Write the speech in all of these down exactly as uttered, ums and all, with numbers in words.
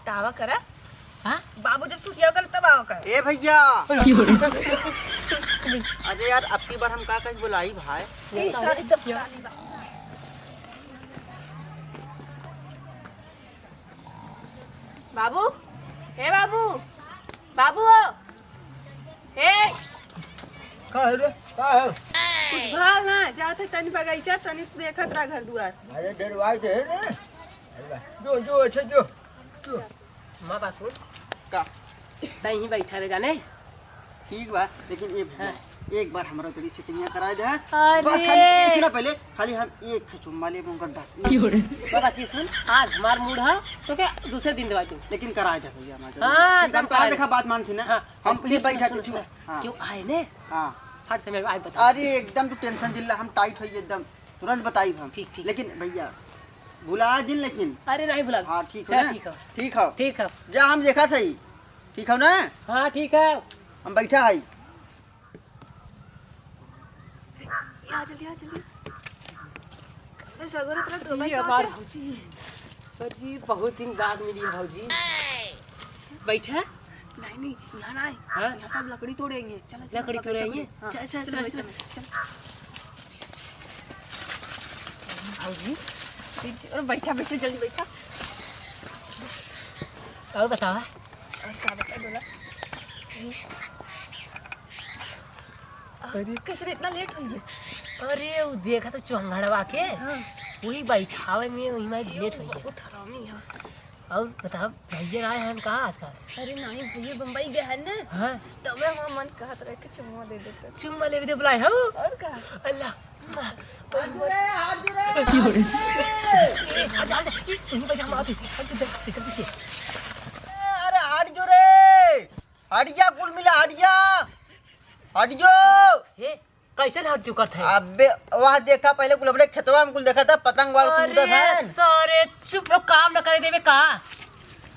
तावा करा। हाँ? बाबू जब सुतिया कर तब आवा कर। ए भैया। अरे यार, अब की बार हम का कहीं बुलाई भाई? ई सारी तो पुरानी बात। बाबू, ए बाबू, बाबू हो। ए। का है रे? का है? कुछ भाल ना, जात है तनी बगीचा, तनी देखत रहा घर दुआर। अरे डेरवाई दे रे। जो, जो, अच्छा जो। जो। माँ बात सुन। का? तहीं बैठा रह जाने। ठीक बा, लेकिन ये भैया, हाँ। एक बार हमरा तोरी सेटिंगिया कराए दे, हाँ? अरे। बस खाली एक, सुना पहले, खाली हम एक ठो चुम्मा लेबे उनकर बस। क्यों रे? बाबा की सुन, आज हमार मूड है, तो क्या दूसरे दिन दवा दूँ? लेकिन कराए दे भैया, हमार जरूर। हाँ, ठीक, हम तब तो आज कराए देखा दे। बात मानती ना। हाँ, हम ये ये सुन, बैठा सुन, थी, सुन। हाँ। क्यों आए ने? हाँ। फट से मैं आज बता अरे एकदम तू टेंशन जिल्ला, हम टाइट होई एकदम, तुरंत बताई हम। ठीक, ठीक। लेकिन भैया, भुला जिन लेकिन। अरे नहीं भुला। हाँ, ठीक हो चल, ना? ठीक हो। ठीक हो। ठीक हो। जा हम देखा थई। ठीक हो ना? हाँ, ठीक है। हम बैठा है। आ, जल्दी आ, जल्दी आ। अरे, सगरो तरफ डूबा ये तो हमार क्या? भौजी। भौजी, बहुत दिन बाद मिली भौजी। बैठा? नहीं, नहीं, यहाँ ना आए। हाँ? यहाँ सब लकड़ी तोड़ेंगे। चलो, चलो, लकड़ी लकड़ी तोड़ेंगे? तोड़ेंगे। हाँ, चल, चल, चल, चल, चल, चल। चल। भौजी, अरे बैठा, बैठा, जल्दी बैठा। और बतावा? और का बता, बोला। अरे। कैसे रे, इतना लेट हो गया? अरे, वो देखा तो चौंगड़वा के, हाँ। वही बैठावे में, वही में लेट हो गया। बहुत हरामी है। और बताओ, भैया आए हैं कहाँ आजकल? अरे नहीं, भैया बम्बई गए हैं ना। हाँ। तबे हमार मन कहत रहे कि चुम्मा दे देते। चुम्मा लेवे दे बुलाए हो? और का? अल्लाह। हाथ जोड़े, हाथ जोड़े, हाथ जोड़े। ए, हट जा, हट जा। ए, तू ही बैठा, हम आते हैं। हट जा, जल्दी से, जल्दी से। अरे हाथ जोड़े। हट जा, कुल मिला, हट जा। हट जो। ए, कैसे हट जो करत है? अबे, वह देखा, पहले कुल अपने खेतवा में कुल देखा था, पतंग वाला कुल उड़त अरे है। सारे, चुप रहो, काम न करे देवे का?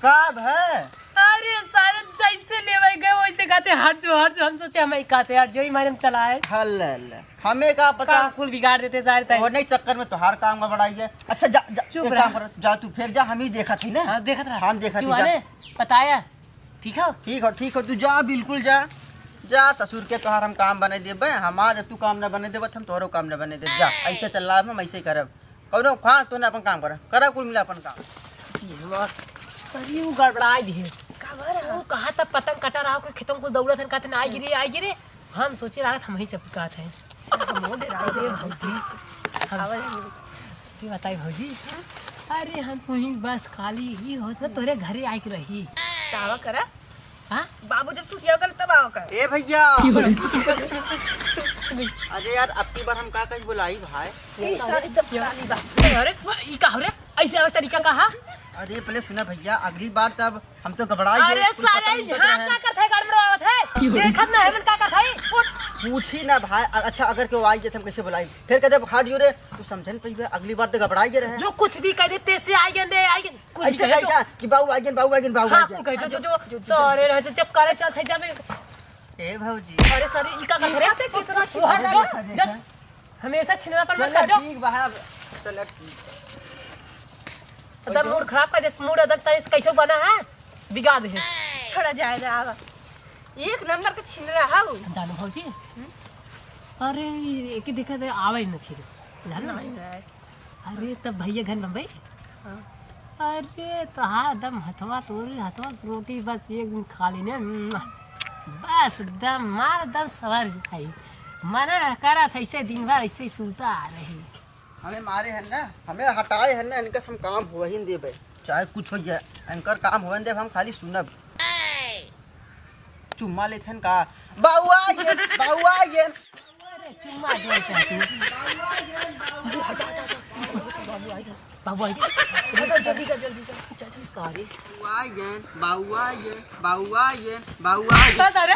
का भय? अरे सारे, जैसे लेवे गए, वैसे कहते, "हट जो, हट जो।" हम सोचे, हम ही कहते, "हट जो, ही मारे हम चलाए।" हल्ले, हल्ले। हमें का पता? काम कुल बिगाड़ देते सारे तय। वो नहीं, चक्कर में तोहार काम गड़बड़ाई है। अच्छा, जा, जा, चुप एक रहा। काम कर, जा तू फिर जा, हम ही देखा थी ना। हाँ, देखत रहा। हम देखा थी, क्यों जा। आने? बताया। ठीक हो? ठीक हो, ठीक हो, तू जा, बिल्कुल जा। जा, ससुर के तोहार हम काम बने देबे, हमार जब तू काम न बने देबे, तो हम तोहरो काम न बने देब। जा, ऐसे चल रहा है, हम ऐसे ही करब। कौनो खा, तूने अपन काम कर, करा कुल मिला अपन काम। ये हमार, अरे, वो गड़बड़ाई दिहे। का भर है? वो कहा था पतंग कटा रहा, कोई खेतों को दौड़ा था, कहते ना, "आई गिरे, आई गिरे।" हम सोचे लागत हम ही सब कहत हैं। हम हो डरा अरे गए। भौजी, हम आवाज नहीं। ये बताई भौजी, अरे हम तुही बस खाली ही होत ना तोरे घरे आइक रही। तावा करा। हाँ? बाबू जब सुतिया कर तब आवा कर। ए भैया। अरे यार, अब की बार हम का कहीं बुलाई भाई? ई सारी तो पुरानी बात। अरे, ई का हो रे? ऐसे आवे तरीका का हा? अरे पहले सुना भैया, अगली बार तब हम तो घबरा गए, अरे कुछ पता सारे, नहीं चल रहा यहाँ है। का करत है, गड़बड़ आवत है? देखत ना है, मन का करत है? उठ। पूछी ना भाई, अ-, अच्छा अगर केहू आई जाए तो हम कैसे बुलाई? फिर कहते हाथ जोड़े, तू समझन पइबे, अगली बार तो घबरा गए रहे। जो कुछ भी कह दे, तेसे आई गए, आई गए, कुछ भी ऐसे कह कहे दो। क्या कि बाबू आई गए, बाबू आई गए, बाबू हाँ, आई गए। कुछ कह दो, जो, जो, जो, सारे रहते, जब करे चल थे, जब ए भौजी। अरे सारे, ई का करत है? कितना वो हट जा, देखा, देखा। हमेशा छिनरा पर मत चलो, कर जाओ। ठीक बा, अब चलो, ठीक बा। एकदम मूड खराब कर दे, मूड एकदम तेरे से कैसे बना है, बिगाड़ दे। छोड़ा जाए, जा, आवा। एक नंबर का छिनरा है वो। जानो भौजी, हम्म? अरे, एक ही दिक्कत है, आवे ही न फिर, जानो? नहीं, नहीं। अरे, तब भैया घर बम्बई? हाँ। अरे, तोहार दम हथवा तोरी, हथवा से रोटी बस एक दिन खा लेने, बस दम मार, दम सवर जाई। मना करत ऐसे दिन भर ऐसे ही सूता रही। हमें मारे हैं ना, हमें हटाए हैं ना, इनका हम काम हो ही देबे, चाहे कुछ हो जाए, इनकर काम हो देब, हम खाली सुनब। चुम्मा लेत हन का? बाबू आ गए, बाबू आ गए। अरे, चुम्मा दे दे तू। बाबू आ गए। बाबू आ गए। जल्दी कर, जल्दी कर। चल, चल, sorry। बाबू आ गए, बाबू आ गए, बाबू आ गए, बाबू आ गए। का सारे?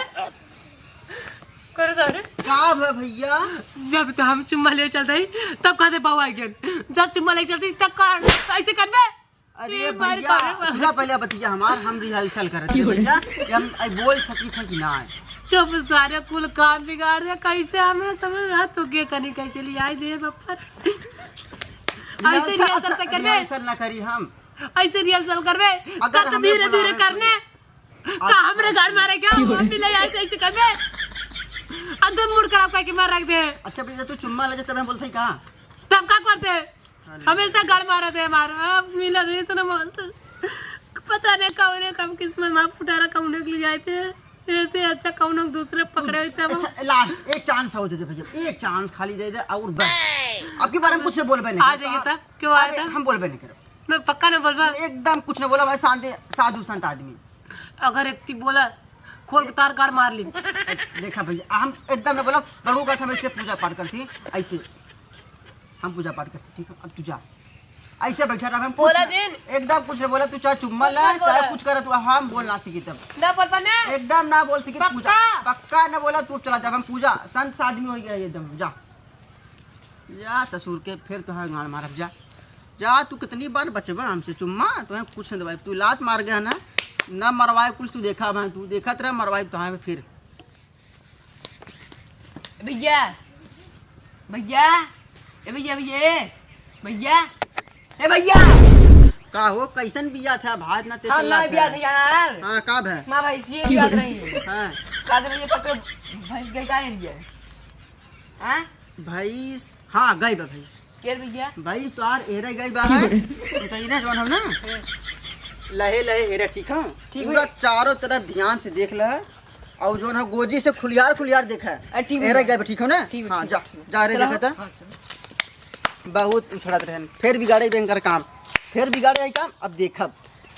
करे सारे? का भा भैया? जब तो हम चुम्मा ले चलते ही, तब कहते बाबू आ गए। जब चुम्मा ले चलते ही, तब कहा, ऐसे करबे? अरे ए, बाहर भैया, का है? सुना पहले बतिया हमार, हम rehearsal करत हैं भैया, कि हम आई बोल सकी थे कि ना आए। चुप सारे, कुल काम बिगाड़ दे, कैसे हमें समझ रहा तो के कनी कैसे ले आई दे बप्पर। ऐसे rehearsal, rehearsal करते करबे? Rehearsal ना करी हम। ऐसे rehearsal करबे, अगर कत हमें धीरे धीरे बुलावे करने। कोई, का हमरे गाड़ मारे क्या? मम्मी ले ऐसे ऐसे करबे। एकदम मूड खराब करके मार रख दे। अच्छा भैया, तू चुम्मा ले जा, तब हम बोल सही कहा? तब का करते? अरे। हमेशा गाड़ मारा थे हमार। अब मिला दे इतना मस्त। पता नहीं कौने कम किस्मत में फुटारा कौने के लिए आए थे। ऐसे अच्छा कौनो दूसरे पकड़े होते हम। अच्छा, last एक chance और दे दे भैया, एक chance खाली दे दे और बस। अब की बार हम कुछ बोलबे नहीं आ करब। जाइए तब, क्यों आया अरे, था? हम बोलबे नहीं करब। मैं पक्का ना बोलबा। एकदम कुछ ना बोला भाई, शांति, साधु संत आदमी। अगर एक ती बोला, खोल के तार गाड़ मार ली। देखा भैया, हम एकदम ना बोला, बड़ू का हम ऐसे पूजा पाठ करती, ऐसे हम पूजा पाठ करती, ठीक है? अब तू जा, ऐसे बैठा रहा, हम कुछ बोला ना, जिन। एकदम कुछ ना बोला, तू चाहे चुम्मा मत ला, बोला। चाहे कुछ करे, तू हम बोल ना सकी तब। ना बोल पाने। एकदम ना बोल सकी, पक्का? पूजा, पक्का ना बोला, तू चला जा, हम पूजा, संत आदमी हो गया एकदम, जा। जा ससुर के, फिर तोहार गाड़ मारब, जा। जा, तू कितनी बार बचबा हमसे चुम्मा, तोहे कुछ न दबाई। तू लात मार गया ना, न मरवाए कुछ, तू देखा भाई, तू देखत रह, मरवाई तोहार फिर। भैया, भैया, ए भैया, भैया, भैया, ए भैया। का हो, कैसन बिया था? भात ना ते हाँ, चिल्लात ना बिया है। था यार। हाँ, का भै? माँ भैंसिए बिया रही। हाँ। का दे भैया, कब भैंस गई का एरिया? हाँ? भैंस, हाँ, गई बा भैंस। के भैया? भैंस तो यार एरे गई बा है। हम तो इने जौन हम ना, लहे लहे हेरे, ठीक है? ठीक पूरा है। चारों तरफ ध्यान से देख ले, और जौन है गोजी से खुलियार खुलियार देखा है। अ, ठीक है। एरे गई बा, ठीक हो ना? ठीक है, हाँ, ठीक जा, है, ठीक है। जा रे, चलो। देखा था। हाँ, चलो। बहुत उछड़त रहन, फिर बिगाड़े बे इनकर काम, फिर बिगाड़े आई काम। अब देखब,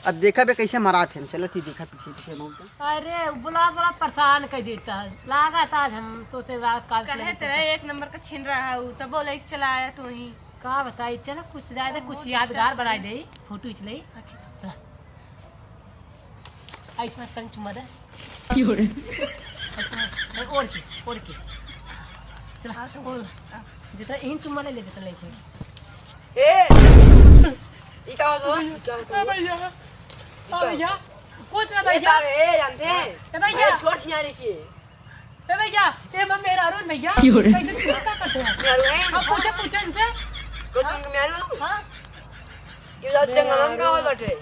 अब देखब ये कैसे मरात है। चलत ही देखा पीछे पीछे बहुत। अरे, बुला बुला परेशान कर देता है। लागत आज हम तो से रात काल से कहे लगे तेरा थे। एक नंबर का छिन रहा है, तब बोले कि चला आया तू ही। का बताई, चलो कुछ ज्यादा कुछ बहुत यादगार disturbance बनाई है। दे, फोटो खींच ले। अच्छा। चला। आ, इसमें तनी चुम्मा दे। की हो रे? अच्छा, ओढ़ के, ओढ़ के। चला, हाँ, तो ओढ़। जितना इहिन चुम्मा ले ले, जितना लेके। ए! ई का होत हो? ई का होत हो? ए भैया, ए भैया, कुछ ना ए भैया। सारे, ए जानते हैं? ए भैया। ए, छोड़ सियारी की। ए भैया, ए मैं मेहरारू भैया। की हो रे? कैसे तू का करते हैं? मेहरारू है? हाँ, पूछे, पूछे इनसे। कुछ उनके मेहरारू? हाँ। ये बताओ, जंगलवा में का होत बाटे?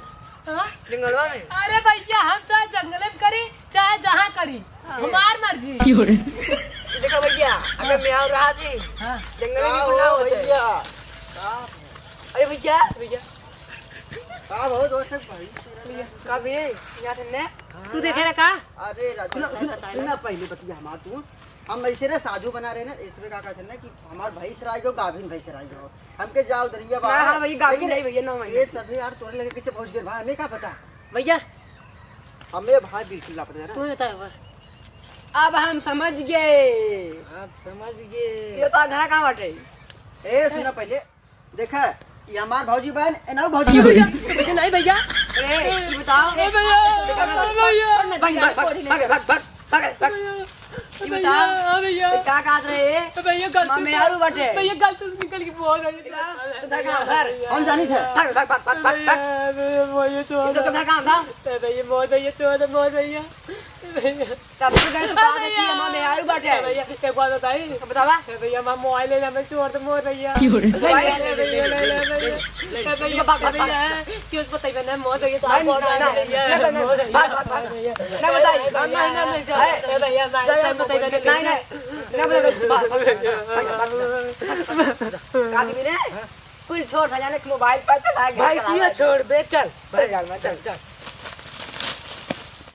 हाँ? जंगलवा में? अरे भैया, हम चाहे जंगले में करी, चाहे जहाँ करी, हाँ। हमार मर्जी। की हो रे? ये देखो भैया, अगर मेहरारू रहा थी, हाँ। जंगल में का भी खुला हो होते। भैया? अरे भैया, भैया। का हो दोस्त भाई? भैया, का भैया? यहाँ थे ने? तू देखे रहा का? अरे राजू, सुन, सुन, सुन ना पहले बतिया हमार तू। हम ऐसे रे साधु बना रहे ना, इसमें का कहते हैं ना कि हमार भैंस राय गो, गाभिन भैंस राय गो। हमके जाओ दरिया ना, बाहर। हाँ भैया, गाभिन लेकिन नहीं भैया, ना ये मानिए। सभी यार तोरे लगे कैसे पहुँच गए भाई, हमें का पता? भैया। हमें भाई बिल्कुल ना पता है ना। तू बता एक बार। अब हम समझ गए। आप समझ गए। ये तो घर कहाँ बाटे? ए, सुना पहले। देखा, ये हमार भौजी बहन, ए, ना भौजी की हो बहन। भैया? भैया, नहीं भैया। अरे, ये बताओ। ए भैया, देखा ना, ए भैया। भाग, भाग, भाग, भाग, भाग, भाग, भाग, भाग। भैया, ये भैया, बताओ। हाँ भैया। ये का कहत रहे? ए भैया, गलती माँ से, मेहरू बाटे। भैया, गलती से निकल के बोल रही थी। तू घर कहाँ? घर। हम जानी थे। भाग, भाग, भाग, भाग, भाग, भाग। भैया, भैया, ये तो छोड़। घर कहाँ था? ए भैया, मोर भैया, छोड़ दे, मोर भैया। भैया। तब से गए तो कहा देती है, माँ मेहरू बाटे। ए भैया, एक बात बताई। बतावा। ए भैया, माँ मोबाइल ले ले, हमें छोड़ दे, मोर भैया। की हो रे? मोबाइल ले ले, ले ले, ले ले। ए भैया, भाग, भाग, ए भैया, भाग। क्यों बताई मैंने, मोर भैया तो नहीं, आप बहुत नहीं, नहीं, भैया, नहीं, नहीं, मोर भैया। भाग, भाग, भाग, भाग। ए भैया, नहीं बताई। ए भैया, नहीं, नहीं, नहीं, जा, ए भैया, जा, मैं बताई मैंने नहीं, नहीं, नहीं बताई, भाग, भाग, भाग, भाग, भाग। का आदमी रे? कुल छोड़, जाने के मोबाइल पर चला गया, भैंसिया चला गया। छोड़ बे, चल, भैया, चल, चल।